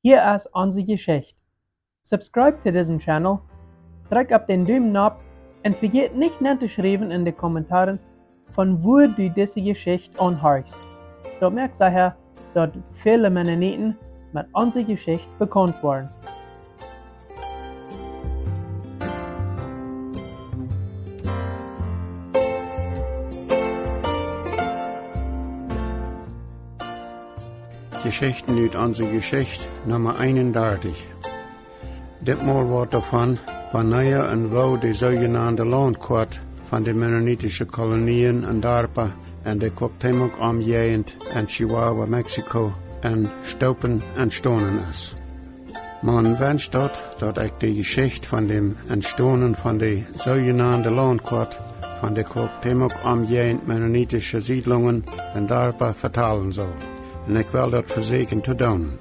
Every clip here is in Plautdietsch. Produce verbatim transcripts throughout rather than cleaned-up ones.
Hia es onse Jeschicht. Subscribe to disen Channel, drekj opp dän Dumen nopp un vejät nich nen to schriewen en de Kommentaren, von wua du dise Jeschicht aunhorchst. Daut moakt secha, daut väle Mennoniten met onse Jeschicht bekaunt woaren. Jeschichten ut onse Jeschicht, Numma eenundartich. Ditmol woat doavon, wanea un woo de soojenaunde Launtkoat von de mennonitische Kolonien un Darpa en de Cuauhtémoc Omjäajent en Chihuahua, Mexiko, en Stoopen entstonen es. Maun wenscht daut, daut ekj de Jeschicht von däm Entstonen von de soojenaunde Launtkoat von de Cuauhtémoc Omjäajent mennonitische Siedlungen un Darpa vetalen saul. Un ekj well daut vesäkjen to doonen.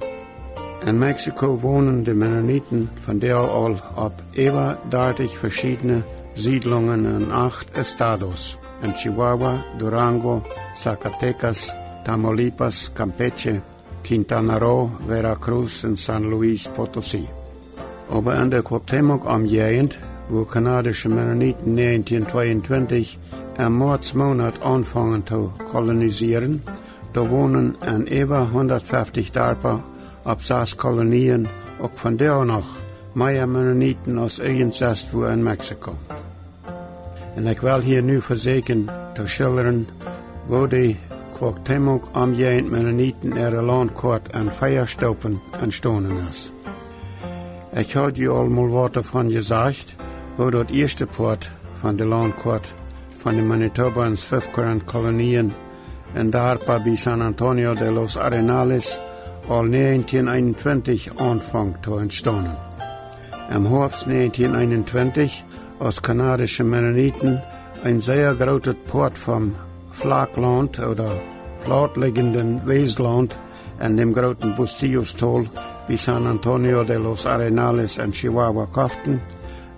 En Mexiko wonen de Mennoniten vondoag aul opp äwa dartich veschiedne Siedlungen en acht estados, en Chihuahua, Durango, Zacatecas, Tamaulipas, Campeche, Quintana Roo, Veracruz un San Luis Potosí. Oba en de Cuauhtémoc Omjäajent, wua kanadische Mennoniten näajentieen tweeuntwintich em Moats Moonat aunfungen to kolonisieren, doa wonen en äwa hundatfeftich Darpa opp sas Kolonien uk vondoag noch mea Mennoniten aus irjent sest wua en Mexiko. Un ekj well hia nu vesäkjen to schildren, woo de Cuauhtémoc Omjäajent Mennoniten äare Launtkoat en vea Stoopen entstonen es. Ekj haud ju aul mol waut doavon jesajcht, woo daut ieeschte Poat von de Launtkoat von de Manitoba un Swift Current Kolonien en Darpa bie San Antonio de los Arenales aul näajentieen eenuntwintich aunfunk to entstonen. Em Hoafst näajentieen eenuntwintich, aus kanadische Mennoniten een sea grootet Poat vom Flachlaunt ooda plautligjenden Wieslaunt en däm grooten Bustillos-Tol bie San Antonio de los Arenales en Chihuahua koften,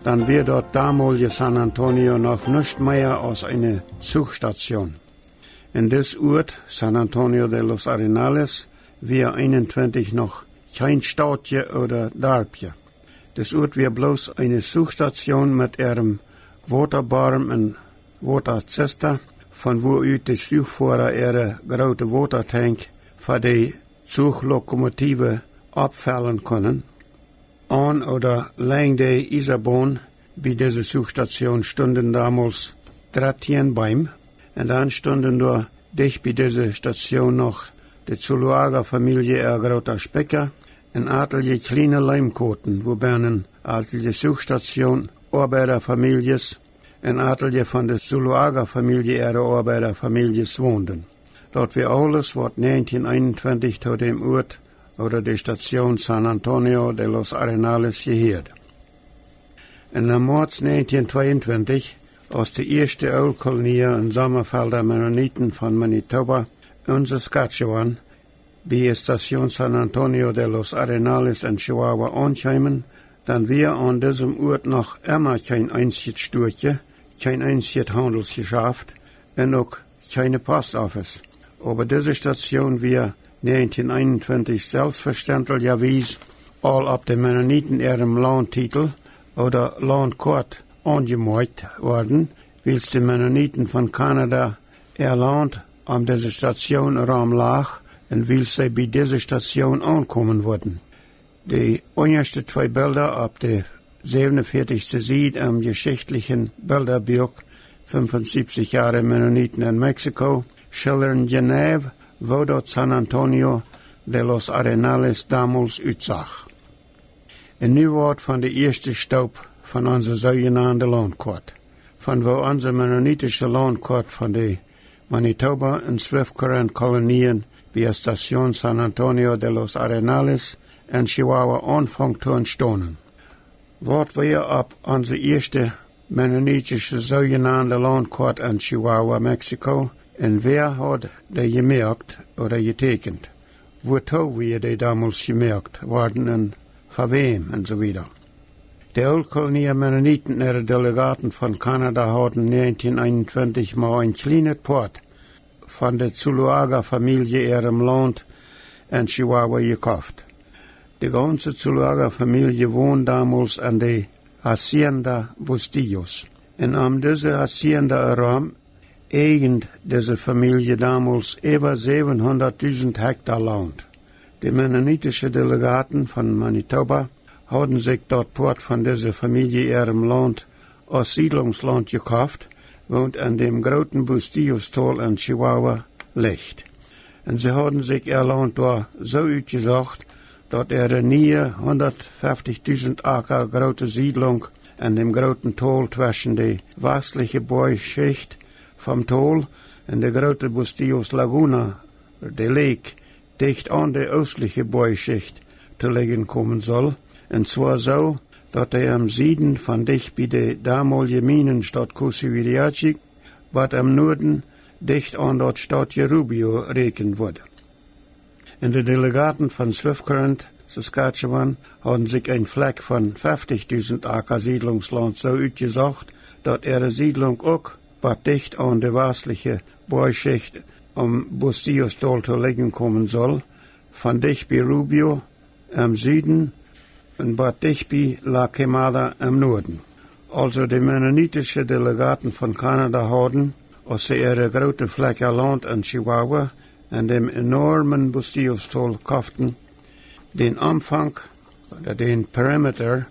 dan wia daut damolje San Antonio noch nuscht mea aus eene Zuchstation. En dis Uat, San Antonio de los Arenales, wia eenuntwintich noch kjeen Stautje ooda Darpje. Dis Uat wia bloos eene Zuchstation met äarem Wotaborm un Wotazister, von wua ut de Zuchfoara äare groote Wotatank fa de Zuchlokomotive oppfellen kunnen. Aun ooda lenjd de Iesaboon bie dise Zuchstation stunden domols dartieen Beem, un dan stunden doa dicht bie dise Station noch de Zuloaga Famielje äa groota Spikja un atelje kjliene Leemkoten, wua bennen atelje Zuchstation Oabeidafamiljes un atelje von de Zuloaga Famielje äare Oabeidafamiljes wonden. Daut wia aules, waut näajentieen eenuntwintich to däm Uat ooda de Station San Antonio de los Arenales jehieed. En de Moats näajentieen tweeuntwintich, aus de ieeschte Ooltkolonia un Sommafelda Mennoniten von Manitoba un Saskatchewan bie Station San Antonio de los Arenales en Chihuahua aunkjeemen, dan wia aun disem Uat noch emma kjeen eensjet Stuakje, kjeen eensjet Haundelsjeschaft un uk kjeene Post Office. Oba dise Station wia näajentieen eenuntwintich selfstvestentlijawies aul opp de Mennoniten äarem Launttitel ooda Launtkoat aunjemoakjt worden, wiels de Mennoniten von Kanada äa Launt om dise Station rom lach un wiels see bie dise Station aunkomen wudden. De unjaschte twee Bilda opp de säwenuntachtigste Sied em jeschichtlichen Bildabuak Fünfundsiebzig Jahre Mennoniten in Mexiko schildren jeneiw, woo daut San Antonio de los Arenales domols utsach. Un nu woat von de ieeschte Stoop von onse soojenaunde Launtkoat, von woo onse mennonitische Launtkoat von de Manitoba un Swift Current Kolonien bie Station San Antonio de los Arenales en Chihuahua aunfunk to entstonen. Waut wia opp onse ieeschte mennonitische soojenaunde Launtkoat en Chihuahua, Mexiko, un wäa haud dee jemoakt ooda jeteakjent? Wuatoo wia dee domols jemoakt worden un fa wäm un soo wieda? De Ooltkolonia Mennoniten äare Delegaten von Kanada hauden näajentieen eenuntwintich mau een kjlienet Poat von de Zuloaga Famielje äarem Launt en Chihuahua jekoft. De gaunze Zuloaga Famielje wond domols aun de Hacienda Bustillos. Un om dise Hacienda rom äjend dise Famielje domols äwa säwenhundatdusent Hekta Launt. De mennonitische Delegaten von Manitoba hauden sikj daut Poat von dise Famielje äarem Launt aus Siedlungslaunt jekoft, waut aun däm grooten Bustillos Tol en Chihuahua licht. Un see hauden sikj äa Launt doa soo utjesocht, daut äare niee hundatfeftich Aka groote Siedlunk en däm grooten Tol tweschen de wastliche Boajschicht vom Tol un de groote Bustillos Laguna, de Lake, dicht aun de oostliche Boajschicht to lijen komen sull, un zwoa soo, daut dee em Sieden von dicht bie de domolje Mienenstaut Coosawhitiachick, waut em Nuaden dicht aun daut Stautje Rubio räakjen wudd. Un de Delegaten von Swift Current, Saskatchewan, hauden sikj een Flakj von feftich Aka Siedlungslaunt soo utjesocht, daut äare Siedlunk uk waut dicht aun de wastliche Boajschicht om Bustillos Tol to lijen komen sull, von dicht bie Rubio em Sieden un waut dicht bie La Quemada em Nuaden. Aulsoo de mennonitische Delegaten von Kanada hauden, aus see äare groote Flakja Launt en Chihuahua en däm enormen Bustillos Tol koften, dän Omfank, ooda dän Perimeter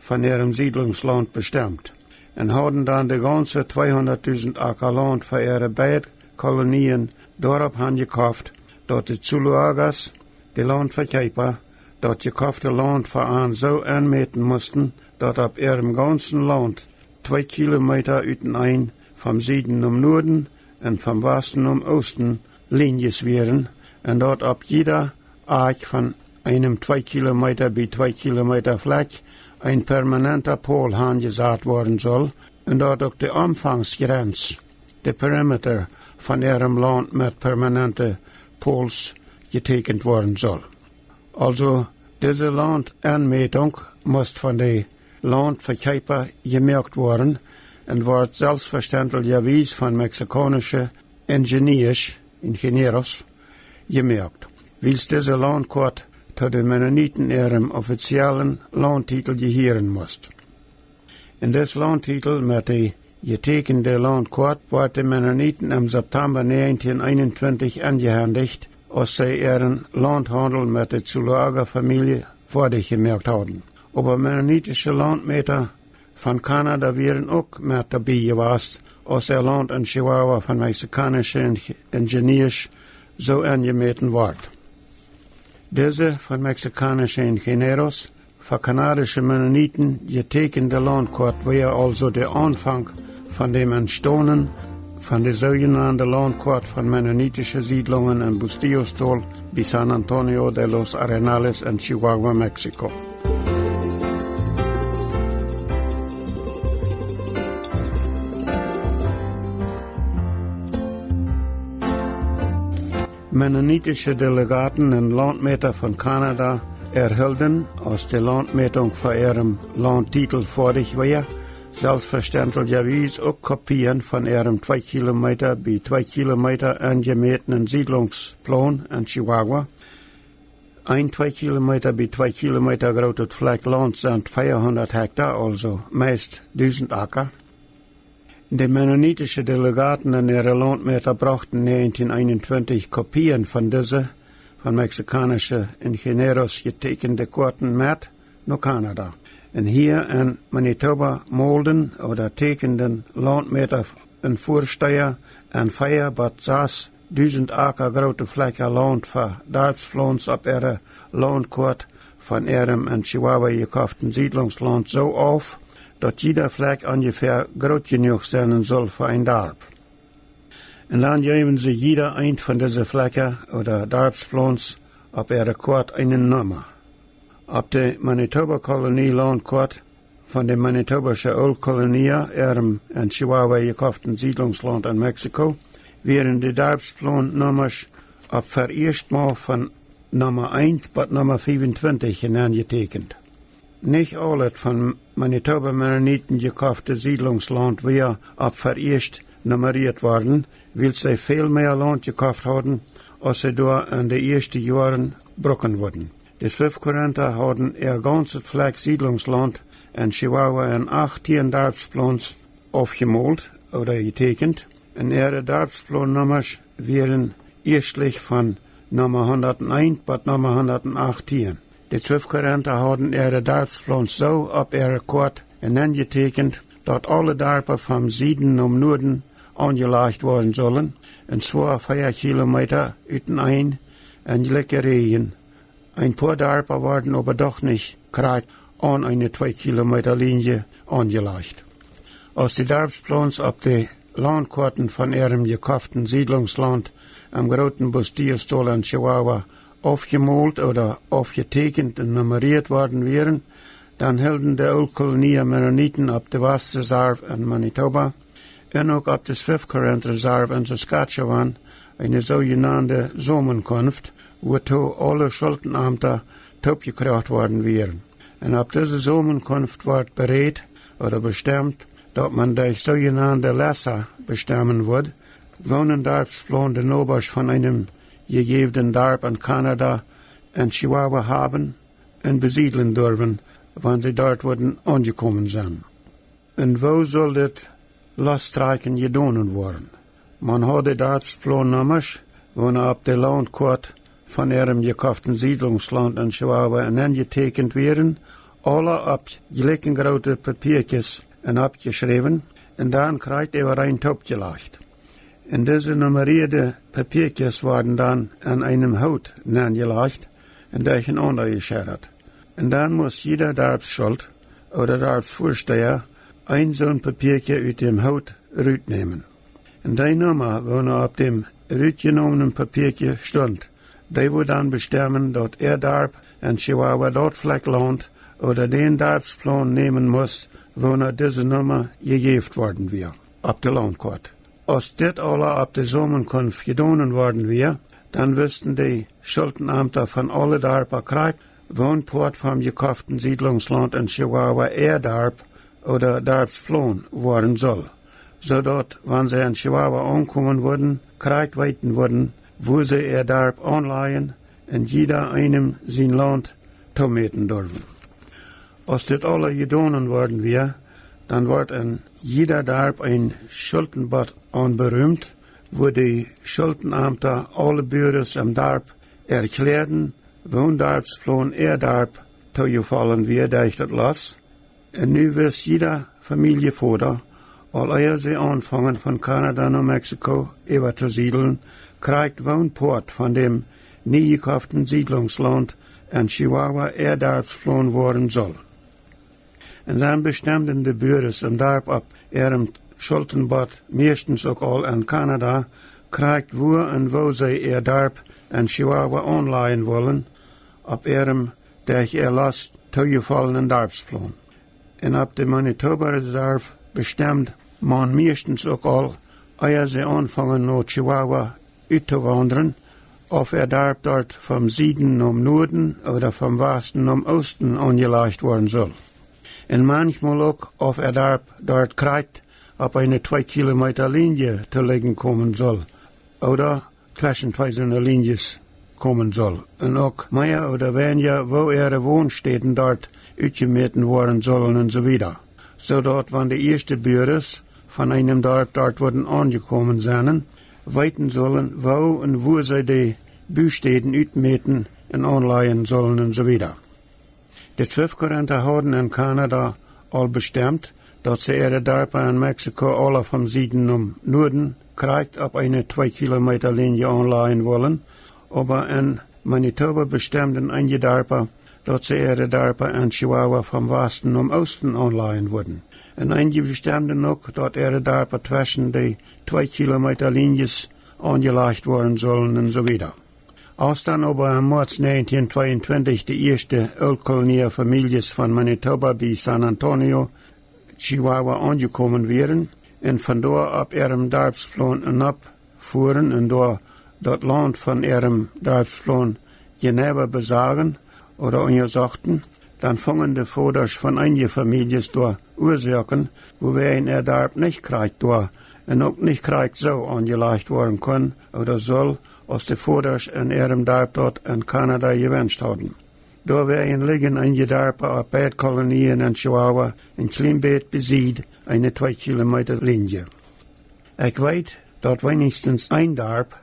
von äarem Siedlungslaunt bestemt un hauden dan de gaunze tweehundatdusent Aka Launt fa äare beid Kolonien doaropp han jekoft, daut de Zuloagas, de Launtvekjeepa, daut jekofte Launt fa an soo enmäten musten, daut opp äarem gaunzen Launt twee Kilometa uteneen vom Sieden nom Nuaden un vom Wasten nom Oosten Lienjes wieren, un daut opp jieda Akj von eenem twee Kilometa bie twee Kilometa Flakj een permanenta Pol hanjesat woaren sull, un daut uk de Omfangsjrenz, de Perimeter von äarem Launt met permanente Pols jeteekjent woaren sull. Aulsoo, dise Launtenmätunk must von de Launtvekjeepa jemoakt woaren un wort selfstvestentlijawies von mexikaunische Engineers, ingenieros, jemoakt, wiels dise Launtkoat to de Mennoniten äarem offiziellen Launttietel jehieren must. Un dis Launttietel met de jeteekjende Launtkort wort de Mennoniten em September näajentieen eenuntwintich aunjehendicht, aus see äaren Launthaundel met de Zuloaga Famielje foadich jemoakt hauden. Oba mennonitische Launtmäta von Kanada wieren uk met doabie jewast, aus äa Launt en Chihuahua von mexikaunische Ing-, Engineers soo aunjemäten wort. Dise von mexikaunische Ingenieros fa kanadische Mennoniten jeteekjende Launtkort wia aulsoo de Aunfank von däm Entstonen von de soojenande Launtkort von mennonitische Siedlungen en Bustillos Tol bie San Antonio de los Arenales en Chihuahua, Mexiko. Mennonitische Delegaten un Launtmäta von Kanada erhilden, aus de Launtmätunk fa äarem Launttietel foadich wia, selfstvestentlijawies uk Kopien von äarem twee Kilometa bie twee Kilometa aunjemätenen Siedlungsplaun en Chihuahua. Een twee Kilometa bie twee Kilometa grootet Flakj Launt sent veahundat Hekta, aulsoo meist dusent Aka. De mennonitische Delegaten un äare Launtmäta brochten näajentieen eenuntwintich Kopien von dise von mexikaunische Ingenieros jeteekjende Koaten met no Kanada. Un hia en Manitoba molden ooda teekjenden Launtmäta un Väasteja en vea bat sas dusent Aka groote Flakja Launt fa Darpsplaunts opp äare Launtkoat von äarem en Chihuahua jekoften Siedlungslaunt soo auf, daut jieda Flakj onjefäa groot jenuach sennen sull fa een Darp. Un dan jeewen see jieda eent von dise Flakja ooda Darpsplaunts opp äare Koat eene Numma. Opp de Manitoba Kolonie Launtkoat von de Manitobasche Ooltkolonia äarem en Chihuahua jekoften Siedlungslaunt en Mexiko wieren de Darpsplaunnumasch opp veieescht mol von Numma eent bat Numma fiefuntwintich nenjeteekjent. Nich aulet von Manitoba Mennoniten jekofte Siedlungslaunt wia opp veieescht nummerieet worden, wiels see väl mea Launt jekoft hauden, aus see doa en de ieeschte Joaren brucken wudden. De Swift Currenta hauden äa gaunzet Flakj Siedlungslaunt en Chihuahua en achtieen Darpsplons aufjemolt ooda jetäakjent, un äare Darpsplonnummasch wieren ieeschtlich von Numma hundat eent bat Numma hundat achtieen. De Swift Currenta hauden äare Darpsplons soo opp äare Koat nenjetäakjent, daut aule Darpa von Sieden no Nuaden aunjelajcht woaren sullen, un zwoa vea Kilometa uteneen en jlikje Räajen. Een poa Darpa worden oba doch nich krakjt aun eene twee Kilometa Lienje aunjelajcht. Aus de Darpsplons opp de Launtkoaten von äarem jekoften Siedlungslaunt aum grooten Bustillos-Dol en Chihuahua aufjemolt ooda aufjetäakjent un nummerieet worden wieren, dan hilden de Ooltkolonia Mennoniten opp de Wastreserw en Manitoba un uk opp de Swift Current Reserw en Saskatchewan eene soojenande Somenkunft, wuatoo aule Schultenamta toopjekroacht worden wieren. Un opp dise Somenkunft wort berät ooda bestemt, daut maun derch soojenande Lesa bestemmen wudd, woonen Darpsplon de Nobasch von eenem jejäwden Darp en Kanada un Chihuahua haben un besiedlen durwen, wan see doa wudden aunjekomen sennen. Un woo sull dit Lostrakjen jedonen woaren? Maun haud de Darpsplonnummasch, woone opp de Launtkoat von äarem jekoften Siedlungslaunt en Chihuahua nenjetäakjent wieren, aula opp jlikje groote Papiakjes un oppjeschräwen un dan krakjt äwareen toopjelajcht. Un dise nummerieede Papiakjes worden dan en eenem Hoot nenjelajcht un derchenaunda jeschedat. Un dan must jieda Darpsschult ooda Darpsvorsteha een soon Papiakje ut däm Hoot rutnämen. Un dee Numma, woone opp däm rutjenomnen Papiakje stunt, dee wudd dan bestemmen, daut äa Darp en Chihuahua daut Flakj Launt ooda dän Darpsplon nämen must, woone dise Numma jejäft worden wia, opp de Launtkoat. Aus dit aula opp de Somenkunft jedonen worden wia, dan wisten de Schultenamta von aule Darpa krakjt, woon Poat vom jekoften Siedlungslaunt en Chihuahua äa Darp ooda Darpsplon woaren sull, soo daut, wan see en Chihuahua aunkomen wudden, krakjt weeten wudden, wua see äa Darp aunlajen un jieda eenem sien Launt toomäten durwen. Aus dit aula jedonen worden wia, dan wort en jieda Darp een Schultenbot aunberumt, wua de Schultenamta aule Buares em Darp erkjläaden, woon Darpsplon äa Darp toojefollen wia derch daut Los. Un nu wist jieda Famieljevoda, aul ea see aunfungen von Kanada no Mexiko äwatosiedlen, krakjt woon Poat von däm niejekoften Siedlungslaunt en Chihuahua äa Darpsplon woaren sull. Un dan bestemden de Buares em Darp opp äarem Schultenbot, mieeschtens uk aul en Kanada, krakjt wua un woo see äa Darp en Chihuahua aunlajen wullen, opp äarem derch äa Los toojefollenen Darpsplon. Un opp de Manitoba Reserve bestemd maun mieeschtens uk aul, ea see aunfungen no Chihuahua uttowaundren, auf äa Darp doa vom Sieden nom Nuaden ooda vom Wasten nom Oosten aunjelajcht woaren sull. Un manchmol uk, auf äa Darp doa krakjt opp eene twee Kilometa Lienje to lijen komen sull, ooda tweschen twee soone Lienjes komen sull, un uk mea ooda weinja, woo äare Wonstäden doa utjemäten woaren sullen un soo wieda. Soo daut, wan de ieeschte Buares von eenem Darp doa wudden aunjekomen sennen, weeten sullen, woo un wua see de Bustäden utmäten un aunlajen sullen un soo wieda. De Swift Currenta hauden en Kanada aul bestemt, daut see äare Darpa en Mexiko aula vom Sieden nom Nuaden krakjt opp eene twee Kilometa Lienje aunlajen wullen, oba en Manitoba bestemden eenje Darpa, daut see äare Darpa en Chihuahua vom Wasten nom Oosten aunlajen wudden. Un eenje bestemden uk, daut äare Darpa tweschen de twee Kilometa Lienjes aunjelajcht woaren sullen un soo wieda. Aus dan oba em Moaz näajentieen tweeuntwintich de ieeschte Ooltkolonia Famieljes von Manitoba bie San Antonio, Chihuahua aunjekomen wieren un von doa opp äarem Darpsplon noppfuaren un doa daut Launt von äarem Darpsplon jeneiwa besagen ooda unjasochten, dan fungen de Vodasch von eenje Famieljes doa Uasoaken, wuawäajen äa Darp nich krakjt doa un uk nich krakjt soo aunjelajcht woaren kunn ooda sull, aus de Vodasch en äarem Darp daut en Kanada jewenscht hauden. Doawäajen lijen eenje Darpa opp beid Kolonien en Chihuahua een kjlien bät besied eene twee Kilometa Linie. Ekj weet, daut weinichstens een Darp,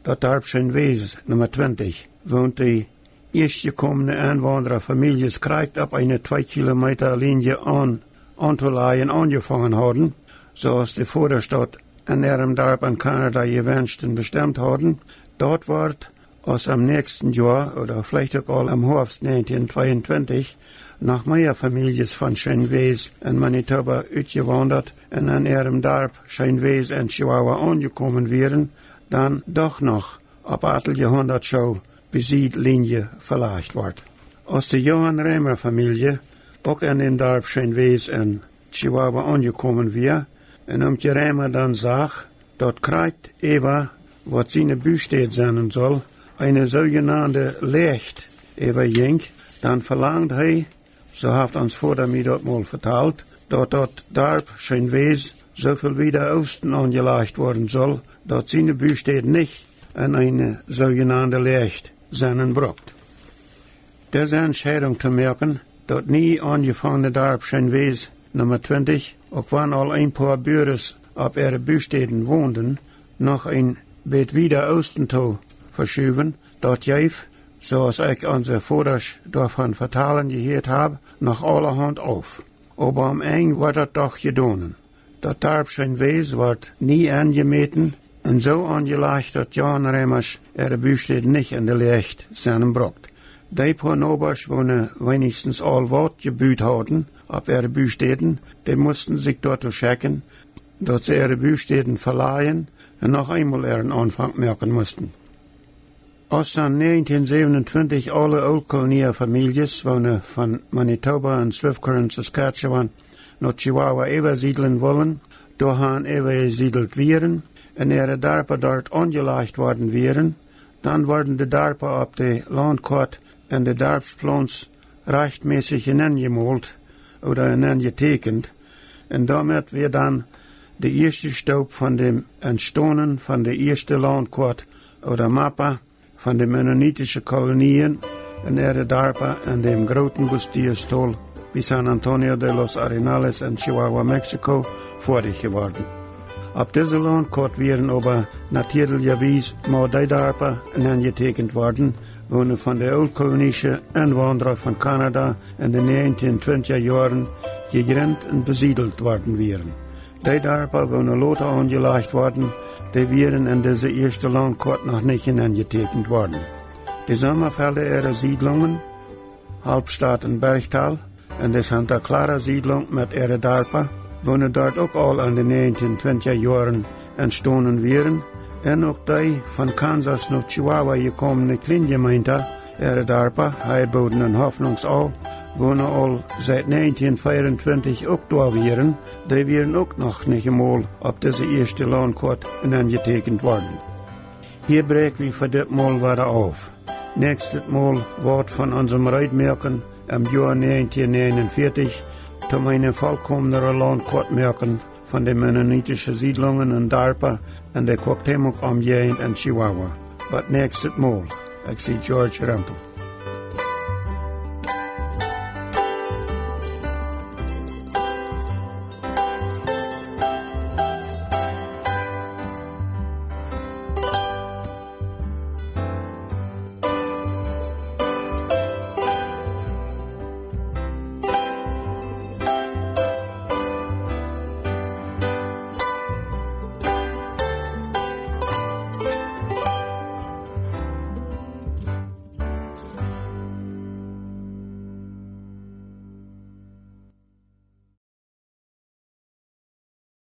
daut Darp Cheyenne Vez Numma twintich, woont de ieescht jekomne Enwaundrafamiljes krakjt opp eene twee Kilometa Linie aun, auntoläajen aunjefongen hauden, soo aus de Vodasch daut en äarem Darp en Kanada jewenscht un bestemt hauden. Daut wort, aus em näakjsten Joa, ooda veleicht uk aul em Hoafst näajentieen tweeuntwintich, noch mea Familjes von Cheyenne Vez en Manitoba utjewaundat un en äarem Darp Cheyenne Vez en Chihuahua aunjekomen wieren, dan doch noch opp atelje hundat Schoo besied Linie velajcht wort. Aus de Johan Reimer Familje uk en dän Darp Cheyenne Vez en Chihuahua aunjekomen wia, un Omkje Reimer dan sach, daut krakjt äwa, waut siene Bustäd sennen sull, eene soojenande Läacht äwajinkj, dan velangd hee, soo haft ons Voda mie daut mol vetalt, daut daut Darp Cheyenne Vez soo väl wieda Oosten aunjelajcht woaren sull, daut siene Bustäd nich en eene soojenande Läacht sennen brukt. Dise Entscheidunk to moaken, daut nie aunjefongne Darp Cheyenne Vez Numma twintich, uk wan aul een poa Buares opp äare Bustäden wonden, noch een bät wieda Oosten to veschuwen, daut jeef, soo aus ekj onse Vodasch doavon vetalen jehieet hab, noch aulahaunt auf. Oba aum Enj wort daut doch jedonen. Daut Darp Cheyenne Vez wort nie enjemäten un soo aunjelajcht, daut Johan Reimasch äare Bustäd nich en de Läacht sennen brukt. Dee poa Nobasch, woone weinichstens aul waut jebut hauden opp äare Bustäden, dee musten sikj doatoo schekjen, daut see äare Bustäden velajen un noch eemol äaren Aunfank moaken musten. Aus dan näajentieen säwenuntwintich aule Ooltkolonia Familjes, woone von Manitoba un Swift Current, Saskatchewan, no Chihuahua äwasiedlen wullen, doahan äwajesiedelt wieren un äare Darpa doat aunjelajcht worden wieren, dan worden de Darpa opp de Launtkoat un de Darpsplons rajchtmässich enenjemolt ooda enenjetäkjent, un doamet wia dan de ieeschte Stoop von däm Entstonen von de ieeschte Launtkoat ooda Mapa von de mennonitische Kolonien un äare Darpa en däm grooten Bustillos-Tol bie San Antonio de los Arenales en Chihuahua, Mexiko, foadich jeworden. Opp dise Launtkoat wieren oba natieeljawies mau dee Darpa enenjetäkjent worden, woone von de ooltkolonische Enwaundra von Kanada en de näajentieen twintja Joaren jejrint un besiedelt worden wieren. Dee Darpa, woone lota aunjelajcht worden, dee wieren en dise ieeschte Launtkoat noch nich enenjetäkjent worden. De Sommafelda äare Siedlungen, Halbstadt un Bergtal, un de Santa Clara Siedlunk met äare Darpa, woone doat uk aul en de näajentieen twintja Joaren entstonen wieren, un uk dee von Kansas no Chihuahua jekomne Kjliene Jemeenta, äare Darpa, Haiboden un Hoffnungsau, woone aul siet näajentieen veeauntwintich uk doa wieren, dee wieren uk noch nich emol opp dise ieeschte Launtkoat enenjetäkjent worden. Hia bräakj wie fa dit Mol wada auf. Näakjstet Mol woat von onsem Reedmoaken em Joa näajentieen näajenunvieetich, toom eene volkomnere Launtkoat moaken von de mennonitische Siedlungen un Darpa en de Cuauhtémoc Omjäajent en Chihuahua. Bat näakjstet Mol, ekj sie George Rempel.